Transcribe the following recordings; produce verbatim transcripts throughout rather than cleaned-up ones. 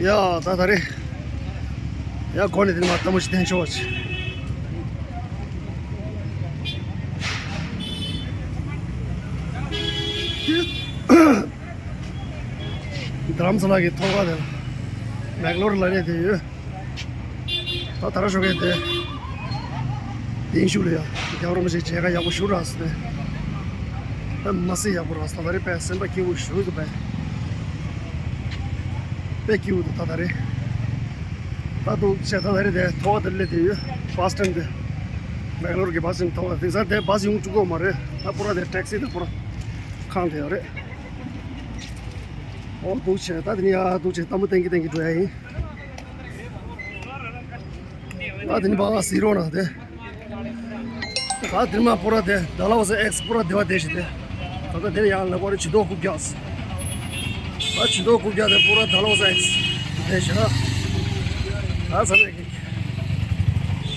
ཡ་ད་ད་རེད། ཡ་གོ་ནས་དེ་ནས་མ་ལྟ་མོ་ཞིག་བསྟན་ཆོག་ཅིག་རྡ་རམ་ས་ལ་གི་ཐོག་ཁ་དེ་ལ་མེག་ལོར་ལ་རེད་དེ་ཡོད། ད་ད་ར་ཞོགས་ཀས་དེ། དེ་ཤུ་ལ་ཡ། རྒྱབ་རོགས་མི་བྱེད་བྱེད་ཁ་ཡག་པོ་ཞུ་ར་སི་ནས། ད་མ་སི་ཡག་པོ་ར་སི་ད་ད་རེད་པས་སེམས་པ་སྐྱིད་པོ་ཞུ་འདུག་པས། དཔེ་སྐྱིད་པོ་འདུག་ད་ད་རེད། ད་འདུག་བྱས་ད་ད་རེད་དེ་ཐོག་དེ་སླེབས་དེ་ཡོད། བྷ་སི་སི་ཊེན་དེ། མེག་ལོར་གི་བྷ་སི་སི་ཊེན་ཐོག་དེ་ས་དེ་བྷ་སི་ཡོང་བཅུག་གོ་མ་རེད། ད་པུ་ར་དེ་ཊེག་སི་དེ་པུ་ར་ཁང་དེ་ཡོད་རེད། ཨོ་འདུག་བྱས་ད་དེ་ནི་ཡ་འདུག་བྱས་ལྟད་མོ་བསྟན་གི་བསྟན་གི་འགྲོ་ཡ་ཡིན། ད་དེ་ནི་བ་སི་རོ་ན་དེ། ད་དེ་མ་པུ་ར་དེ་ཌ་ལ་ཧོ་སི་ཨེག་སི་པུ་ར་དེ་བ་དེ་ཞིག་དེ། ད་ལྟ་དེ་ནི་ཡང་ལ་པ་རེ་ཇུ་དོ་རྐུབ་རྒྱག་སི། ད་ཇུ་དོ་རྐུབ་རྒྱག་དེ་པུ་ར་ཌ་ལ་ཧོ་སི་ཨེག་སི་དེ་ཞིག་ད་ས་ནས་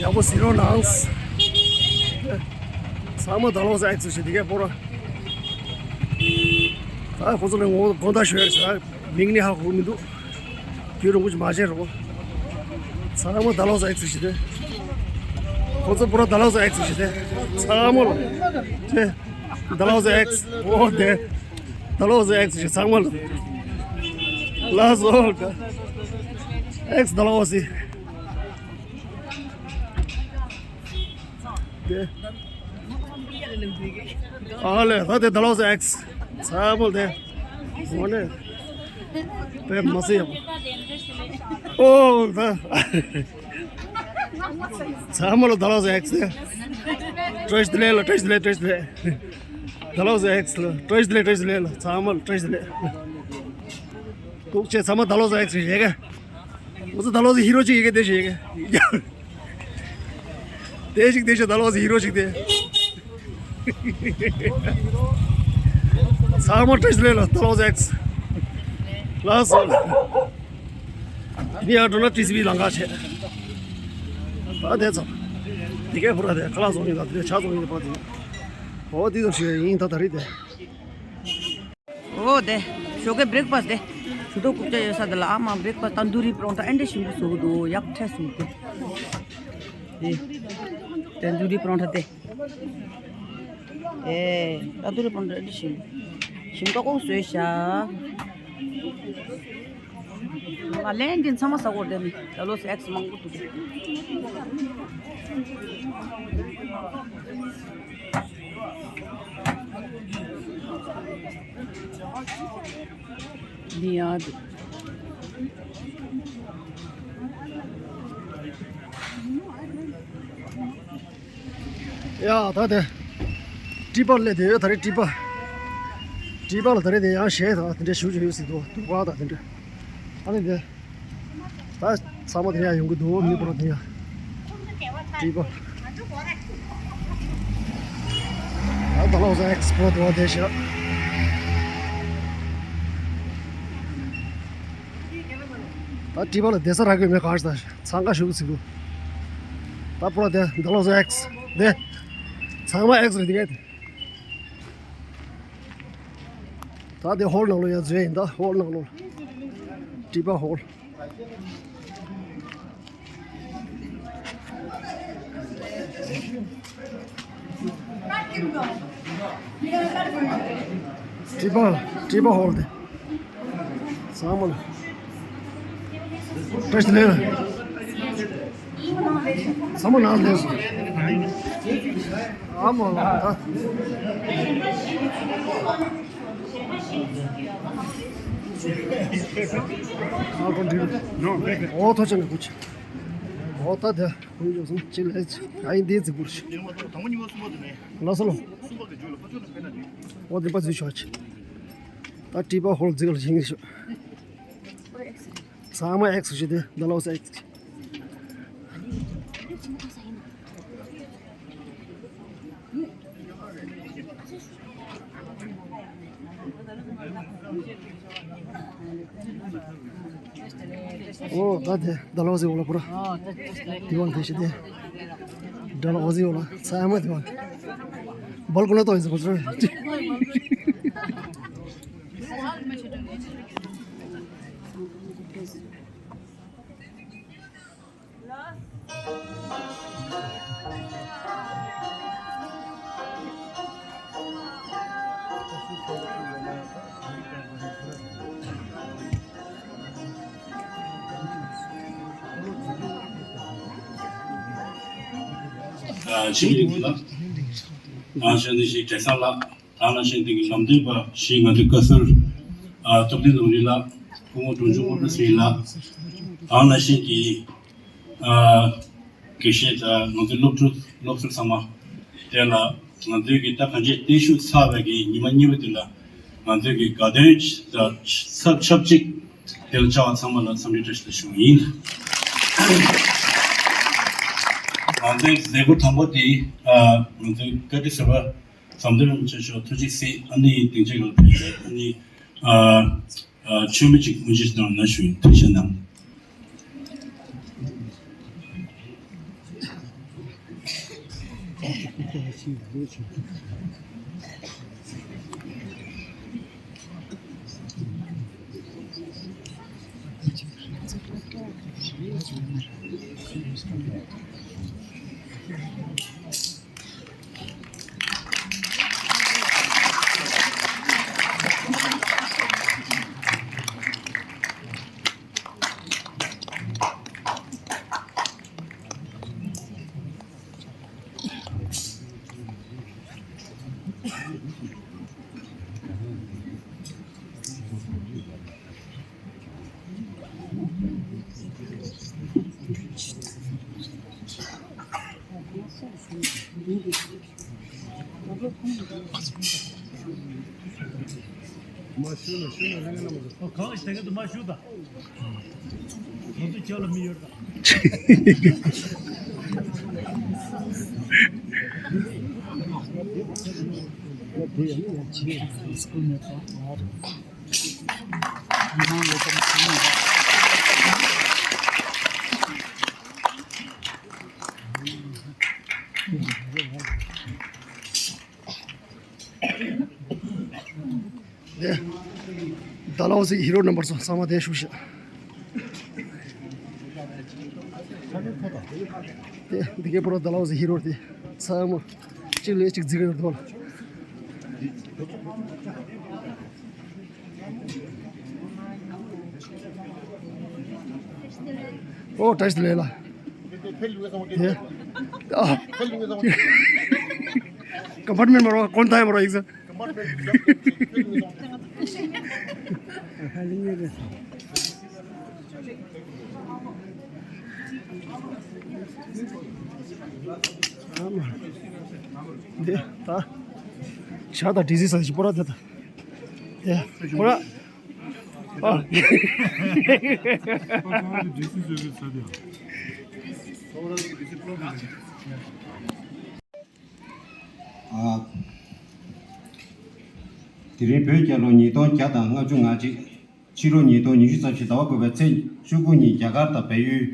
ཡག་པོ་སི་རོ་ནང་སི། ཚང་མ་ཌ་ལ་ཧོ་སི་ཨེག་སི་ཞིག་དེ་གས་པུ་ར། ད་ཁོ་ཚོ་ལ་ངོ་དགོངས་དག་ཞུ་ཡ་ཞིག་མིང་ནི་ཧ་གོ་མི་འདུག་རྒྱུན་རིང་པོ་ཞིག་མ་བྱས་རོགས། ཚང་མ་ཌ་ལ་ཧོ་སི་ཨེག་སི་ཞིག་དེ། ཁོ་ཚོ་པུ་ར་ཌ་ལ་ཧོ་སི་ཨེག་སི་ཞིག་དེ། ཚང་མ་ལ། དེ། ཌ་ལ་ཧོ་སི་ཨེག་སི། ཨོ་དེ། ཌ་ལ་ཧོ་སི་ཨེག་སི་ཞིག་ཚང་མ་ལ། ལ་སོ་ཀ་ཨེག་སི་ཌ་ལ་ཧོ་སི། དེ། ཨ་ལེ་ད་དེ་ཌ་ལ་ཧོ་སི་ཨེག་སི། ཚ་པོ་དེ། ངོ་ནས། དཔེ་མ་སྲིད་ཡག་པོ། ཨོ་ད། ཚང་མ་ལ་ཌ་ལ་ཧོ་སི་ཨེག་སི་དེ། བཀྲ་ཤིས་བདེ་ལེགས་ལ་བཀྲ་ཤིས་བདེ་ལེགས་བཀྲ་ཤིས་བདེ་ལེགས། ཌ་ལ་ཧོ་སི་ཨེག་སི་ལ་བཀྲ་ཤིས་བདེ་ལེགས་བཀྲ་ཤིས་བདེ་ལེགས་ལ་ཚང་མ་ལ་བཀྲ་ཤིས་བདེ་ལེགས། ཐུགས་རྗེ་ཆེ། ཚང་མ་ཌ་ལ་ཧོ་སི་ཨེག་སི་ཡེ་གེ། ང་ཚོ་ཌ་ལ་ཧོ་སི་ཧི་རོ་གཅིག་ཡེ་གེ་དེ་ཞིག་ཡེ་གེ། དེ་ཞིག་དེ་ཞིག་ཌ་ལ་ཧོ་སི་ཧི་རོ་ཞིག་དེ། ཚང་མ་བཀྲ་ཤིས་བདེ་ལེགས་ལ་ཌ་ལ་ཧོ་སི་ཨེག་སི། ལགས་སོ། ནི་ཡར་འགྲོ་ན་ཊི་སི་ཝི་ལམ་ཁ་བྱས། ད་དེ་ཚོ། དེ་གའི་པུ་ར་དེ་ཁ་ལག་བཟོ་ཡིན་ད་དེ་ཆ་བཟོ་ཡིན་པ་དེ། འོ་དེ་ཚོ་ཞིག་ཡིན་ད་ད་རེད་དེ། ཨོ་དེ། ཞོགས་ཀའི་བྷི་རེག་ཕ་སི་དེ། ཇུ་དོ་རྐུབ་རྒྱག་ཡོད་ས་དེ་ལ་ཨ་མ་བྷི་རེག་ཕ་སི་ཏན་དུ་རི་པོ་རོ་ཐ་ཨེ་འདྲ་ཞིམ་པོ་བཟོ་གི་འདུག་ཡག་ཁྲེ་སུ་དེ། དེ། ཏན་དུ་རི་པོ་རོ་ཐ་དེ། ཨེ། ཏན་དུ་རི་པོ་རོ་ཐ་ཨེ་འདྲ་ཞིམ། ཞིམ་ཏོག་ཏོག་བཟོས་ཤག་ང་ལན་འདི་ཚང་མ་ཟ་དགོས་དེ་ནི་ད་ལོ་སི་ཨེག་སི་མང་པོ་འདུག་འདི་ཡང་འདུག་ཡ་ད་དེ། ཊི་པ་སླེབས་དེ་ཡོད་ད་རེད་ཊི་པ། ཊི་པ་ལ་ད་རེད་དེ་ཡང་གཞས་དང་དེ་འདྲ་ཞུ་ཞུ་ཡོད་སྲིད་དོ་དུ་བ་དང་དེ་འདྲ། ཨ་ནི་དེ། ད་ཚང་མ་དེ་ཡང་ཡོང་གི་འདུག་མི་པོ་ར་དེ་ཡང་། ཊི་པ། ད་ད་ལོ་ཟ་ཨེག་སི་པོ་དེ་བ་དེ་ཤ། ད་ཊི་པ་ལ་བསྡད་ས་རག་གི་མེད་ག་ཞིག་ད་འཚང་ཁ་ཞུ་གི་ཟིག་འདུག་ད་པོ་ར་དེ་ད་ལོ་ཟ་ཨེག་སི་དེ། ཚང་མ་ཨེག་སི་རེད་དེ་གས་དེ། ད་དེ་ཧོལ་ནང་ལོ་ཡ་འཛུལ་ཡིན་ད་ཧོལ་ནང་ལོ། ཊི་པ་ཧོལ། ཊི་པ་ཊི་པ་ཧོལ་དེ། ཚང་མ་ལ། བཀྲ་ཤིས་བདེ་ལེགས། ཚང་མ་ནང་སླེབས་སོང་། ཨ་མ་ལགས་ད། ཨ་ཁོ་འདི། ཨོ་ཐོ་ཆེན་གྱི་ཁུ་ཆེ། ཨོ་ད་དེ་ཁུ་ཡོད་སོང་ཅི་ལས་ཨ་ཡིན་དེ་ཛི་བུར་ཤི། ལ་སོ་ལོ། ཨོ་དེ་པ་ཛི་ཤོ་ཆེ། ད་ཊི་པ་ཧོལ་ཛི་ག་ལ་ཞིང་ཤོ། ཚང་མ་ཨེག་སི་ཞིག་དེ་ཌ་ལ་ཧོ་སི་ཨེག་སི། ཨོ་ད་དེ་ཌ་ལ་ཧོ་སི་ཨོ་ལ་པུ་ར། དེ་བང་དེ་ཞིག་དེ་ཌ་ལ་ཧོ་སི་ཨོ་ལ་ཚང་མ་དེ་བང་། སྦལ་ཀོ་ན་ཏོ་ཡིན་ཟེར་གོ་ཚོད། This ཨ་ཆིབས་བསྒྱུར་ལགས། ཨ་ཞལ་འདི་ཞིག་བགྲེས་གསར་ལགས། ད་ནང་བཞིན་དེ་གི་ལམ་སྟོན་པ་ཞིག་ང་ཚོའི་བཀའ་ཟུར་ཨ་སྟོབས་ལྡན་ལུང་རིགས་ལགས། སྐུ་ངོ་འབྲོང་ཆུང་ཀུན་དགའ་ཚེ་རིང་ལགས། ད་ནང་བཞིན་གྱི་ཨ་དགེ་བཤེས་དང་ང་ཚོའི་སློབ་ཕྲུག་སློབ་ཟུར་ཚང་མ། དེ་ལ་ང་ཚོའི་གི་ད་གང་ཅི་བརྟན་བཞུགས་ཚར་བའི་གི་ཉི་མ་གཉིས་པ་དེ་ལ་ང་ཚོའི་གི་དགའ་སྟོན་དང་ཚབ་ཆབས་ཅིག་དེ་ལ་བཅར་བ་ཚང་མ་ལ་འཚམས་འདྲི་བཀྲ་ཤིས་བདེ་ལེགས་ཞུ་བ་ཡིན། ང་ཚོའི་མཛད་སྒོ་དང་པོ་དེ་ཨ་ང་ཚོའི་བཀའ་ཁྲི་ཟུར་པ་ཟམ་གདོང་རིན་པོ་ཆེ་མཆོག་ཐུགས་རྗེ་གཟིགས། ཨ་ནི་སྡིངས་ཆ་ལ་ཕེབས་ཏེ་ཨ་ནི་ཨ་ཨ་མཆོད་མེ་ཅིག་དབུ་འབྱེད་གནང་ན་ཞུ་ཡིན། ཐུགས་རྗེ་གནང་། མ་ཞུ་ན་ཞུ་ན་ལྷན་རྒྱས་རྣམ་པ་ཚོ། ཨོ་གང་ཞིག་དེ་ག་དུ་མ་ཞུ་ད། ང་ཚོ་ཅག་ལ་མི་ཡོད་ད། ཌལ་ཧོ་སི་ཧི་རོ་རྣམ་པ་ཚོ་ཚང་མ་དེ་བཞུགས་ཤིག། དེ་འདི་གའི་པོ་ར་ཌལ་ཧོ་སི་ཧི་རོ་དེ་ཚང་མ་གཅིག་ལས་གཅིག་རྫིག་ཡོད་དོ། ཨོ་བཀྲ་ཤིས་བདེ་ལེགས་ལགས། དེ་ཨ་ཀམ་པར་ཊི་མེན་ཊི་མ་རོ་ཀོན་ཐའི་མ་རོ་ཡིག་ས། འདི་ད་ཇ་དང་ཌི་ཟི་ས་ཞིག་པོ་ར་འདི་ད། ཡ་པོ་ར། ཨ། ཨ། དེ་རིང་བོད་རྒྱལ་ལོ་ཉིས་སྟོང་བརྒྱ་དང་ལྔ་བཅུ་ང་གཅིག་ཕྱི་ལོ་ཉིས་སྟོང་ཉི་ཤུ་རྩ་བཞི་ཟླ་བ་དགུ་པའི་ཚེས་བཅུ་དགུ་ཉིན་རྒྱ་གར་དང་བལ་ཡུལ།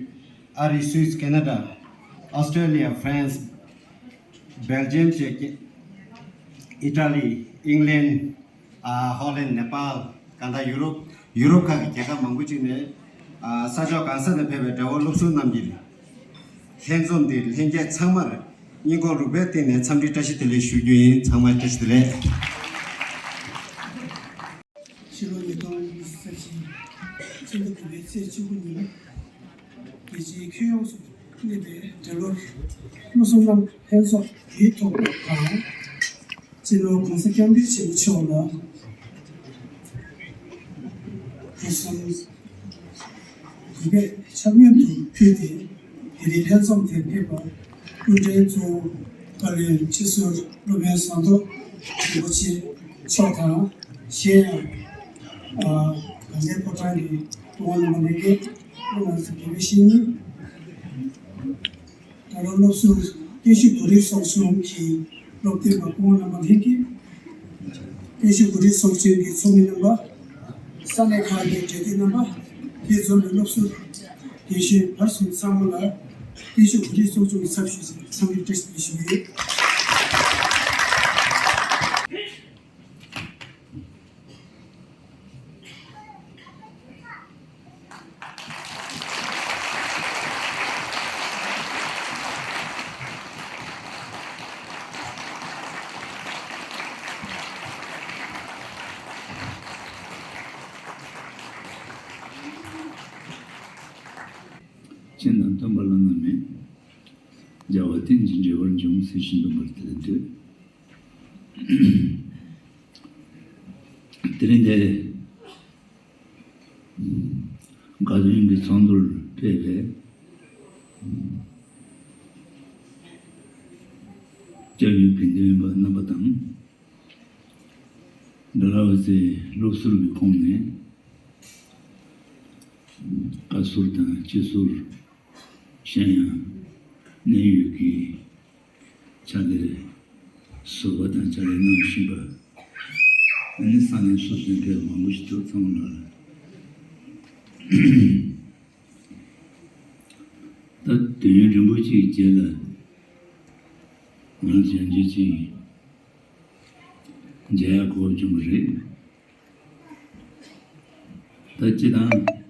ཨ་རི། སུད་སི། ཁེ་ན་ཌ། ཨོ་སི་ཀྲེ་ལི་ཡ། ཧྥ་རན་སི། སྦེལ་ཇི་ཡམ་བཅས་ཀྱི། ཨི་ཊ་ལི། ཨིང་ལན། ཨ། ཧོ་ལན། ནེ་པཱལ། གང་ལྟར་ཡུ་རོབ། ཡུ་རོབ་ཁག་གི་རྒྱལ་ཁབ་མང་པོ་ཅིག་ནས། ཨ། ས་ཕྱོགས་གང་ས་ནས་ཕེབས་པའི་གྲྭ་བ་སློབ་ཟུར་རྣམས་ཀྱིས་ལྷན་འཛོམས་འདིར་ལྷན་རྒྱས་ཚང་མར་སྙིང་ཁོང་རུས་པའི་གཏིང་ནས་འཚམས་འདྲི་བཀྲ་ཤིས་བདེ་ལེགས་ཞུ་རྒྱུ་ཡིན། ཚང་མར་བཀྲ་ཤིས་བདེ་ལེགས། ཕྱི་ལོ་ཉིས་སྟོང་ཉི་ཤུ་རྩ་བཞི། ཕྱི་ཟླ་དགུ་པའི་ཚེས་བཅུ་དགུ་ཉིན། རྒྱལ་སྤྱིའི་ཁྱོན་ཡོངས་སུ་གནས་པའི་འབྲེལ་ལོར་སློབ་ཟུར་རྣམས་ལྷན་ཚོགས་འདིའི་ཐོག་དང་། སྤྱི་ནོར་༸གོང་ས་༸སྐྱབས་མགོན་ཆེན་པོ་མཆོག་ལ་སྐུ་གསུང་གུས་པས་ཕྱག་སྔོན་དུ་ཕུལ་ཏེ། དེ་རིང་ལྷན་འཛོམས་དེར་ཕེབས་པར་སྐུ་མགྲོན་གཙོ་བོ་བཀའ་བློན་སྤྱི་ཟུར་སློབ་དཔོན་ཟམ་གདོང་རིན་པོ་ཆེ་མཆོག་དང་། གཞན་ཡང་། ཨ། དགའ་ལྡན་ཕོ་བྲང་གི་སྐུ་ངོ་རྣམ་པ་ལྷན་རྒྱས། སློབ་མ་ཚོ་དགེ་བའི་བཤེས་གཉེན། ད་ལོ་སློབ་ཟུར་ཀན་ཤུ་བོད་རིགས་ཚོགས་ཆུང་གི་སློབ་སྟོན་པ་སྐུ་ངོ་རྣམ་པ་ལྷན་རྒྱས། ཀན་ཤུ་བོད་རིགས་ཚོགས་ཆུང་གི་ཚོགས་མི་རྣམ་པ། ས་གནས་ཁག་གི་གྲོས་སྡེ་རྣམ་པ། དེ་འཛོམས་པའི་སློབ་ཟུར་དགེ་བཤེས་བར་གསུམ་ཚང་མ་ལ་ཀན་ཤུ་བོད་རིགས་ཚོགས་ཆུང་གི་ཚབ་ཞུས་ཏེ་འཚམས་འདྲི་བཀྲ་ཤིས་བདེ་ལེགས་ཞུ་གི་ཡོད། སྤྱན་དང་སྟོན་པ་བླ་ན་མེད། བྱ་བ་རྟེན་ཅིང་འབྲེལ་བར་འབྱུང་ཟེར་བཞིན་དུ་མར་དེར་འདོད། དེ་རིང་འདིར་དགའ་སྟོན་གྱི་ཚོགས་འདུར་ཕེབས་པའི་སྐྱབས་ཡུལ་དགེ་འདུན་པ་རྣམ་པ་དང་། ཌལ་ཧོ་སི་སློབ་ཟུར་གྱི་ཁོངས་ནས་བཀའ་ཟུར་དང་སྤྱི་ཟུར། གཞན་ཡང་གནད་ཡོད་ཀྱི་ཕྱག་ལས་ཟུར་པ་དང་ཕྱག་ལས་གནང་བཞིན་པ། ཨ་ནི་ས་གནས་སོ་སོའི་ཕེབས་མང་པོ་ཞིག་འདུག་ཚང་མ་ལ། ད་དུས་ཡུན་རིང་པོ་ཅིག་རྗེས་ལ་ང་གཞོན་སྐྱེས་ཅིག་མཇལ་ཡག་གོ་སྐབས་བྱུང་བ་རེད། ད་སྤྱིར་བཏང་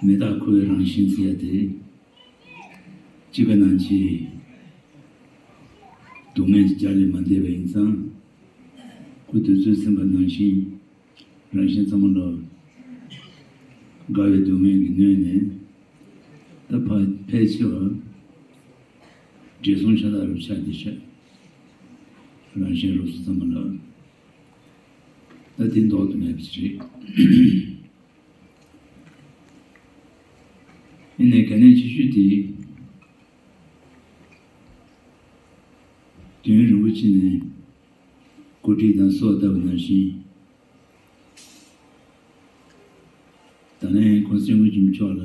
མི་རྟག་འཁོར་བའི་རང་བཞིན་ཟེར་ཡ་དེ། གཅིག་པ་ནང་བཞིན་སྡུག་བསྔལ་གྱི་རྒྱ་ལས་མ་འདས་པ་ཡིན་ཙང་། སྐུ་དུས་ཚོད་ཟིན་པ་ནང་བཞིན་རང་བཞིན་ཚང་མ་ལ་དགའ་བའི་སྡུག་བསྔལ་གྱིས་ནོན་ནས། ད་ཕ་ཕལ་ཆེ་བ་བགྲེས་སོང་ཤ་སྟག་རུ་ཆགས་བསྡད་ཤག་རང་བཞིན་རོ་སོ་ཚང་མ་ལ། ད་དེ་ལྡོག་ཏུ་མེད་པ་ཞིག་རེད། ཡིན་ནའི་གལ་གནད་ཆེ་ཤོས་དེ། དུས་ཡུན་རིང་པོ་ཕྱིན་ནས་གོ་སྒྲིག་དང་གསོལ་བ་བཏབ་པ་ནང་བཞིན། ད་ལན་༸གོང་ས་༸སྐྱབས་མགོན་ཆེན་པོ་མཆོག་ལ་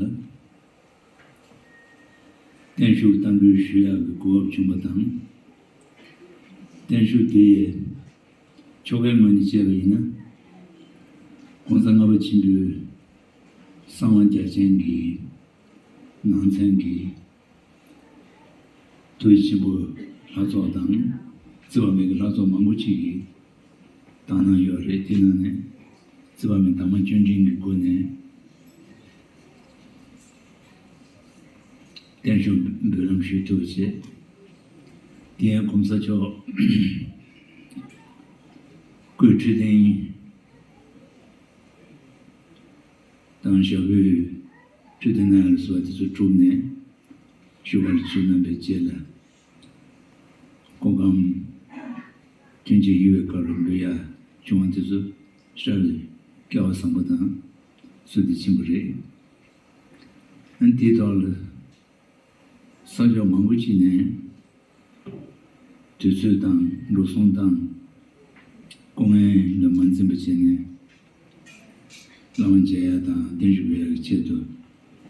བརྟན་བཞུགས་བསྟར་འབུལ་ཞུ་ཡག་གི་གོ་སྐབས་བྱུང་བ་དང་། བརྟན་བཞུགས་དེ་ཡི་ཆོ་གའི་ངོས་ནས་བྱས་པ་ཡིན་ན། ༸གོང་ས་ལྔ་པ་ཆེན་པོའི་གསང་བ་རྒྱ་ཆེན་གྱི་ནང་ཚན་གྱི་ཐུགས་རྗེ་ཆེན་པོ་ལྷ་ཚོགས་དང་རྩིས་པ་མེད་ཀྱི་ལྷ་ཚོགས་མང་པོ་ཅིག་གིས་བཏང་གནང་ཡོད་རེད། དེ་ནང་ནས་རྩིས་པ་མེད་དྭངས་མ་བཅུ་འདྲེན་གྱི་སྒོ་ནས་བརྟན་བཞུགས་འབུལ་ལམ་ཞུ་ཐུབ་པ་བྱས། དེ་ཡང་༸གོང་ས་མཆོག་སྐུའི་འཕྲོད་བསྟེན་དང་ཞབས་པུས་འཕྲོད་བསྟེན་གནང་ཡག་ལ་སོགས་པ་དེ་ཚོ་གྲུབ་ནས། བཞུགས་སྒར་ལ་ཕྱིར་གནང་པའི་རྗེས་ལ། སྐུ་ཁམས་ཐུགས་རྗེ་ཡུལ་བའི་བཀའ་སློབ་འབུལ་ཡ་བྱུང་བ་དེ་ཚོ་ཧྲ་བའི་སྐལ་བ་བཟང་པོ་དང་བསོད་བདེ་ཆེན་པོ་རེད། ཨ་ནི་དེའི་ཐོག་ལ་ས་ཕྱོགས་མང་པོ་ཅིག་ནས་དུས་ཚོད་དང་འགྲོ་སོང་དང་སྐུ་ངལ་ལ་མ་འཛེམས་པ་བྱས་ནས། བླ་མ་མཇལ་ཡ་དང་བརྟན་བཞུགས་འབུལ་ཡ་གི་ཆེད་དུ་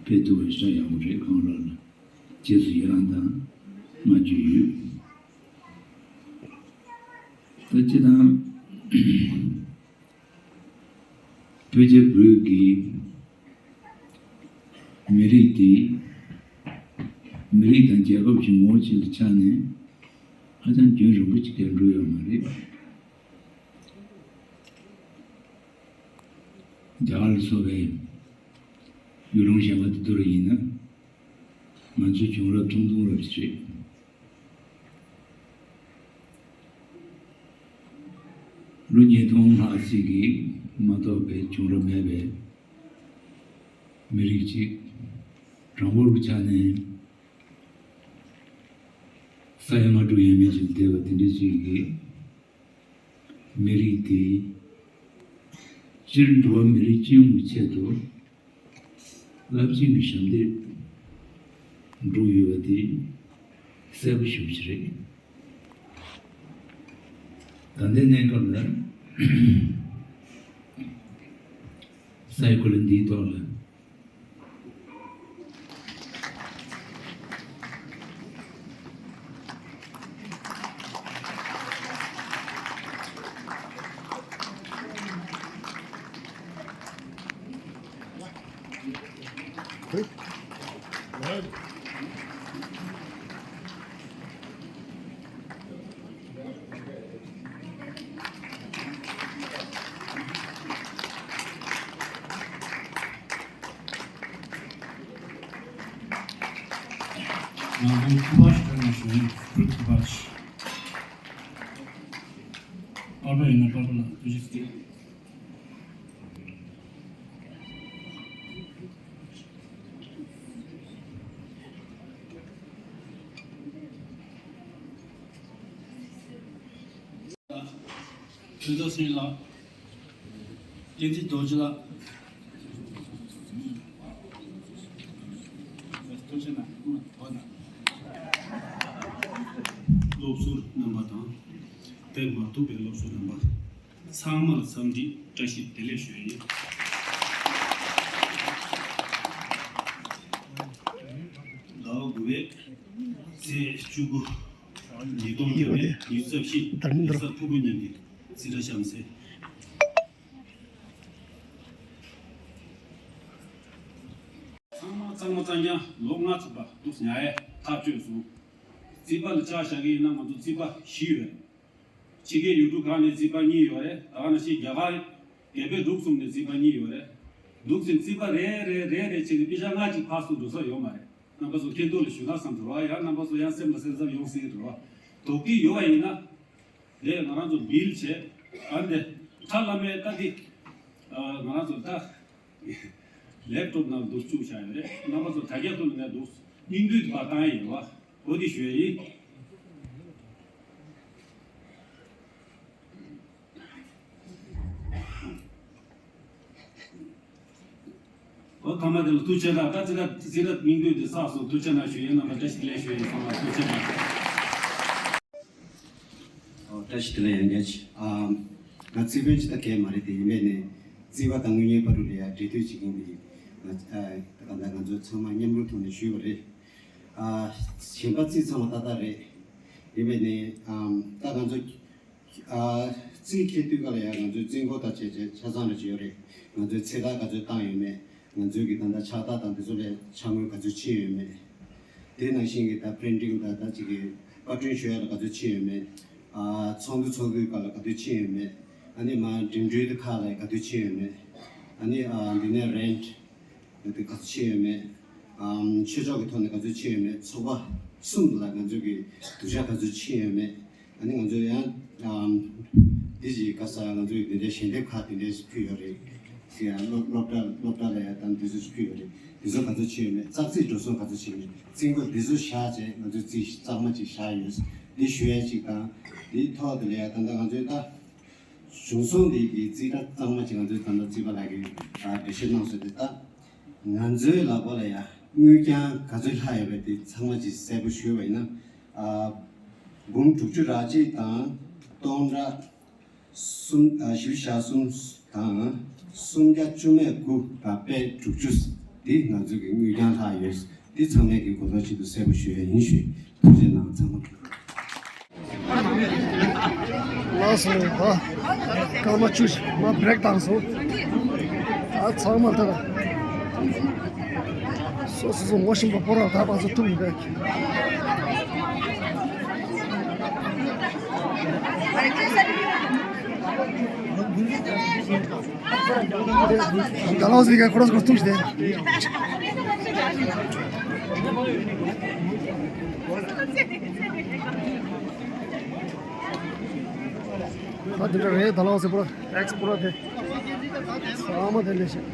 ཕེབས་ཐུབ་པ་ཞེ་དྲག་ཡག་པོ་རེད། གང་ལ་ལ་རྗེས་སུ་ཡི་རང་དང་བསྔགས་བརྗོད་ཡོད། ད་སྤྱིར་བཏང་བོད་རྒྱ་བོད་ཀྱི་མི་རིགས་དེ་མི་རིགས་དང་རྒྱལ་ཁབ་ཀྱི་ངོ་བོ་ཅིག་ལ་ཆགས་ནས་ཧ་ཅང་རྒྱུན་རིང་པོ་ཅིག་ག་འགྲོ་ཡོད་མ་རེད། རྒྱ་གར་ལ་སོགས་པའི་ཡུལ་ལུང་གཞན་པ་དེ་ཚོ་ལ་ཡིན་ན། ང་ཚོའི་བྱུང་རབས་ཐུང་ཐུང་རབས་ཤིག་རེད། ལོ་ཉིས་སྟོང་ལྷག་ཅིག་གི་མ་གཏོགས་པའི་བྱུང་རབས་མེད་པའི་མི་རིགས་ཅིག་གྲངས་འབོར་གྱི་ཆ་ནས་ས་ཡ་ལྔ་དྲུག་ཡས་མས་ཅིག་བསྡད་པ་དེ་འདྲ་ཅིག་གི་མི་རིགས་དེ་སྤྱིར་འགྲོ་བ་མི་རིགས་སྤྱི་ཡོངས་ཀྱི་ཆེད་དུ་རླབས་ཆེན་གྱི་ཞབས་འདེགས་སྒྲུབ་ཡོད་པ་དེ་གསལ་པོ་ཞེ་པོ་ཅིག་རེད། ད་ལྟའི་གནས་སྐབས་ལ་སའི་གོ་ལ་འདིའི་ཐོག་ལ། ང་ཚོའི་སྐུ་པར་ཞིག་བཏོན་ནས་བྱུང་། སྐུ་པར་ཞིག་པར་པ་ཡིན་ན་པར་པ་ལ་ཐུགས་རྗེ་ཆེ། ཆོས་རྡོར་སེང་ལགས། བསྟན་འཛིན་རྡོ་རྗེ་ལགས། ཐུགས་རྗེ་གནང་། སློབ་ཟུར་རྣམ་པ་དང་། དེ་མ་ཐུག་པའི་སློབ་ཟུར་རྣམ་པ། ཚང་མར་འཚམས་འདྲི་བཀྲ་ཤིས་བདེ་ལེགས་ཞུ་ཡི་ཡིན། ཟླ་བ་དགུ་པའི་ཚེས་བཅུ་དགུ། ཉིས་སྟོང་ཉེར་གཉིས་ཉི་ཤུ་རྩ་བཞི། ཡིག་ཚགས་ཕུར་བུ་ཉིན་གྱི་རྩིས་ཁྲ་གཤམ་གསལ། ཚང་མ་གཙང་མ་གཙང་རྐྱང་ལོ་ལྔ་ཚུགས་པ་འདུག་ཉ་ཡས་ཐག་གཅོད་སོང་། རྩིས་པ་ལ་ཆ་བཞག་གི་ཡིན་ན་ང་ཚོ་རྩིས་པ་བཞི་ཡོད། ཕྱི་རྒྱལ་ཡུལ་གྲུ་ཁག་ནས་རྩིས་པ་གཉིས་ཡོད་རེད། ད་ག་ནང་བཞིན་རྒྱ་གར་རྒྱལ་པོའི་འབྲུག་གསུམ་ནས་རྩིས་པ་གཉིས་ཡོད་རེད། འདུག་ཟིན་རྩིས་པ་རེ་རེ་རེ་རེ་བྱས་ནས་པི་ཤ་ལྔ་གཅིག་ཕར་ཚུར་འགྲོ་ས་ཡོད་མ་རེད། རྣམ་པ་ཚོ་མཁྱེན་རྟོགས་ལ་ཞུ་ན་བསམ་འགྲོ་བ། ཡང་རྣམ་པ་ཚོ་ཡང་སེམས་ལ་སེམས་འཚབ་ཡོང་སྲིད་འགྲོ་བ། དོགས་ཀྱི་ཡོད་པ་ཡིན་ན། དེ་ང་རང་ཚོ་བིལ་བྱས། ཨ་འདི་ཁྲ་ལམ་མེ་ལྟ་འདི། ང་རང་ཚོ་ད་ལེབ་ཊོབ་ནང་འདུག་བཅུག་བཞག་ཡོད་རེད། རྣམ་པ་ཚོ་དྲ་རྒྱ་ཐོག་ནས་འདུག་སྙིང་བསྡུས་དེ་ཕར་བཏང་ཡས་ཡོད་བ། འོ་འདི་ཞུ་ཡས་ཡིན། འོ་ཐ་མ་དེ་ལ་ཐུགས་རྗེ་གནང་། ད་ཅི་ལ་ཅི་ལ་སྙིང་བསྡུས་དེ་བསགས་སོང་། ཐུགས་རྗེ་གནང་ཞུ་ཡིན། རྣམ་པ་བཀྲ་ཤིས་བདེ་ལེགས་ཞུ་ཡིན། ཚང་མ་ཐུགས་རྗེ་གནང་། ཨོ་བཀྲ་ཤིས་བདེ་ལེགས་ཡང་བསྐྱར། ཨ། ང་རྩིས་དཔོན་ཅིག་ད་གས་མ་རེད་དེ། ཡིན་པས་ནས་རྩིས་པ་དང་དངུལ་གཉེར་བར་དུ་ལ་ཡ་འབྲེལ་མཐུད་བྱེད་མཁན་དེ་ང་ད་ག་ད་ང་ཚོ་ཚང་མ་མཉམ་རུབ་ཐོག་ནས་ཞུས་པ་རེད། ཨ། གཞན་པ་རྩིས་ཚང་མ་ཏག་ཏག་རེད། ཡིན་པས་ནས་ཨམ་ད་ང་ཚོ། ཨ། རྩིས་འཁྱེར་དུས་ག་ལ་ཡང་ང་ཚོའི་རྩིས་འགོ་དང་བཅས་བྱས་ཆ་ཚང་རེ་བྱས་ཡོད་རེད། ང་ཚོའི་ཚེས་རྟགས་ག་ཚོད་བཏང་ཡོད་མེད། ང་ཚོའི་གི་ད་ལྟ་ཕྱག་རྟགས་དང་དེ་ཚོ་ལ་ཕྱག་དངུལ་ག་ཚོད་ཕྱིན་ཡོད་མེད། དེ་ནང་བཞིན་གི་ད་པི་རིན་ཊིང་དང་ད་ཅིག་གི་པར་སྐྲུན་ཞུ་ཡ་ལ་ག་ཚོད་ཕྱིན་ཡོད་མེད། ཨ། ཚོགས་འདུ་ཚོགས་དུས་ག་ལ་ག་དུས་ཕྱིན་ཡོད་མེད། ཨ་ནི་མ་འགྲིམ་འགྲུལ་དེ་ཁག་ལ་ག་དུས་ཕྱིན་ཡོད་མེད། ཨ་ནི་ཨ་འདི་ནས་རེན་ཊི། དེ་ག་ཚོད་ཕྱིན་ཡོད་མེད། ཨམ་ཆོས་ཕྱོགས་ཀྱི་ཐོག་ནས་ག་ཚོད་ཕྱིན་ཡོད་མེད། ཚོགས་པ་གསུམ་ལ་ང་ཚོ་གི་སྡུག་ཅག་ག་ཚོད་ཕྱིན་ཡོད་མེད། ཨ་ནི་ང་ཚོ་ཡང་ཨམ་འདི་ཞིག་ག་ས་ང་ཚོ་གི་འདི་འདྲའི་ཞལ་འདེབས་ཁག་དེ་འདྲའི་ཞིག་ཕུལ་ཡོད་རེད། ཟེར་ཡང་སློབ་སློབ་གྲྭ་སློབ་གྲྭ་ལ་ཡང་ད་འདི་ཚོ་ཞིག་ཕུལ་ཡོད་རེད། འདི་ཚོ་ག་ཚོད་ཕྱིན་ཡོད་མེད། ཙག་ཙིག་འགྲོ་སོང་ག་ཚོད་ཕྱིན་ཡོད་མེད། རྩིས་འགོ་འདི་ཚོ་བཞག་བྱས་ང་ཚོས་རྩིས་གཙང་མ་ཅིག་བཞག་ཡོད། འདི་ཞུ་ཡས་ཅིག་དང་། འདིའི་ཐོག་དེ་ལ་ཡང་ད་ལྟ་ང་ཚོའི་ད། གཞུང་སྲུང་འདི་གི་རྩིས་ཁྲ་གཙང་མ་ཅིག་ང་ཚོའི་ད་ལྟ་རྩིས་པ་ལགས་ཀྱིས་ཨ་འགྲེལ་བཤད་གནང་སོང་། དེ་ལྟ་ང་ཚོའི་ལག་པ་ལ་ཡ་དངུལ་རྐྱང་ག་ཚོད་ལྷག་ཡོད་པ་དེ་ཚང་མ་ཅིག་གསལ་པོ་ཞུས་པ་ཡིན་ན། ཨ་འབུམ་དྲུག་ཅུ་རེ་གཅིག་དང་སྟོང་ཕྲག་གསུམ། ཨ་བཞི་བཅུ་ཞེ་གསུམ་དང་སུམ་བརྒྱ་བཅུ་མེད་དགུ་དང་པད་དྲུག་ཅུ་འདི་ང་ཚོའི་གི་དངུལ་རྐྱང་ལྷག་ཡོད། འདི་ཚང་མས་ཀྱི་གོ་རྟོགས་ཆེད་དུ་གསལ་པོ་ཞུ་ཡ་ཡིན་ཞུ། ཐུགས་རྗེ་གནང་། ཚང་མ། ལགས་སོ། ད་སྐར་མ་བཅུ་ཞིག་མ་བྷི་རེག་བཏང་སོང་། ད་ཚང་མ་ད་སོ་སོ་སོ་ངོ་ཤེས་པ་པོ་རང་ད་བང་སོ་ཐུག་མི་འདུག། ད་ལོ་ཟིག་ག་ཁོ་རང་ཁོ་ཐུག་ཞིག་དེ། ད་དེ་འདྲ་རེད། ད་ལོ་ཟིག་པོ་ར་ཊེག་སི་པོ་ར་དེ་ཚང་མ་དེ་ལས་ཤིག།